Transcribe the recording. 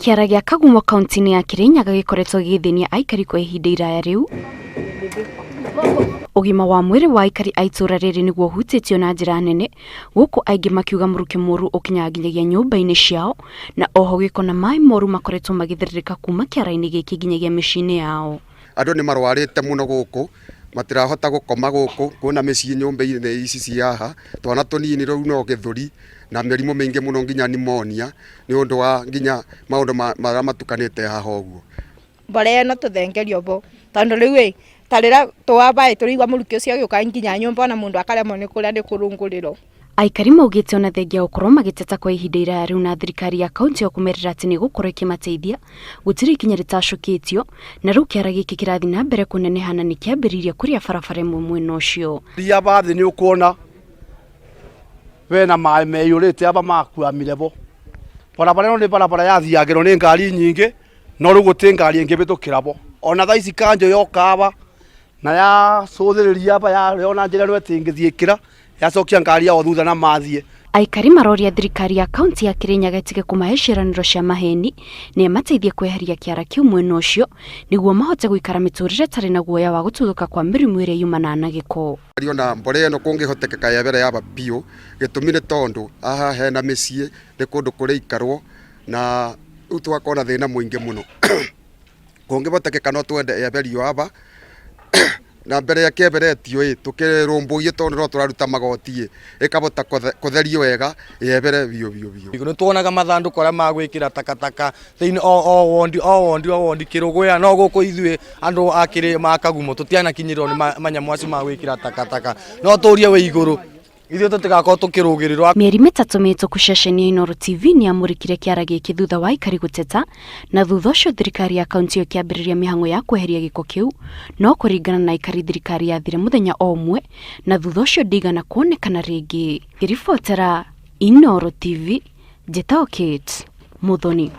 Kĩara gĩa Kagumo kaunti-inĩ ya Kirinyaga gĩkoretwo gĩgĩthĩnia aikari kwa ihinda iraya rĩu. Ũgima wa mwĩrĩ wa aikari a itũũra rĩrĩ nĩguo ũhutĩtio na njĩra nene, gũkũ aingĩ makiuga mũrukĩ mũru ũkinyaga nginyagia nyũmba-inĩ ciao, na oho gĩko na maĩ moru makoretwo magĩthiririka kuma kĩara-inĩ gĩkĩ nginyagia mĩciĩ-inĩ yao. Andũ nĩ marwarĩte mũno gũkũ, matirahota gũkoma gũkũ, kwĩna mĩciĩ nyũmba-inĩ ici ciĩ haha, twana tũnini rĩu no gĩthũri na mĩrimũ mĩingĩ mũno nginya pneumonia nĩ ũndũ wa nginya maũndũ marĩa matukanĩte haha ũguo. Mborera ĩno tũthengerio bo tondũ rĩu ĩ ta rĩrĩa twamba ĩ tũraigua mũrukĩ ũcio ũgĩũka nginya nyũmba ona mũndũ akaremwo nĩ kũrĩa nĩ kũrũngũrĩrwo. Aikari maugĩte ona thengia ya gũkorwo magĩteta kwa ihinda iraya rĩu na thirikari ya kaunti ĩyo kũmerĩra atĩ nĩ ĩgũkorwo ĩkĩmateithia, gũtirĩ ikinya rĩtacũkĩtio, na rĩu kĩara gĩkĩ kĩrathiĩ na mbere kũneneha na nĩ kĩambĩrĩirie kũrĩa barabara ĩmwe mwena ũcio. Ria bathi nĩ ũkuona bena maĩ meyũrĩte aba makuamire bo. Barabara ĩno nĩ barabara yathiagĩrwo nĩ ngari nyingĩ no rĩu gũtĩ ngari ĩngĩbĩtũkĩra bo. Ona thaa ici kanjũ yoka aba na yacũthĩrĩria aba yona njĩra ĩno ĩtingĩthiĩkĩra yacokia ngari yao thutha na mathiĩ. Aikari maroria thirikari ya kaunti ya Kirinyaga ĩtige kũmahe ciĩranĩro cia maheni na ĩmateithie kweheria kĩara kĩu mwena ũcio nĩguo mahote gũikara mĩtũrĩre ĩtarĩ na guoya wa gũtuthũka kwa mĩrimũ ĩrĩa yumanaga na gĩko. Ona mborera ĩno kũngĩhotekeka yebere yaba biũ, gĩtũmi nĩ tondũ haha hena mĩciĩ, nĩ kũndũ kũraikarwo na rĩu tũgakorwo na thĩna mũingĩ mũno. Kũngĩhotekeka no twende yeherio haha na mbere ya ĩkĩeheretio ĩ, tũkĩrũmbũiye tondũ no tũraruta magoti ĩ, ĩkahota kũtherio wega yehere biũ biũ biũ. Nĩ tuonaga mathandũkũ arĩa ma gwĩkĩra takataka thĩinĩ o wondi o wondi o wondi kĩrũgũya no gũkũ ithuĩ andũ a kĩrĩ ma Kagumo tũtianakinyĩrwo nĩ manyamũ acio ma gwĩkĩra takataka no tũrie wĩ igũrũ ithuĩ tũtigakorwo tũkĩrũgĩrĩrwo. Mĩeri mĩtatũ mĩhĩtũku ceceni ya Inooro TV nĩyamũrĩkire kĩara gĩkĩ thutha wa aikari gũteta na thutha ũcio thirikari ya kaunti ĩyo ĩkĩambĩrĩria mĩhang'o ya kweheria gĩko kĩu no kũringana na aikari thirikari yathire mũthenya o ũmwe na thutha ũcio ndĩigana kuonekana rĩngĩ. Ngĩribotera Inooro TV, njĩtagwo Kate Muthoni.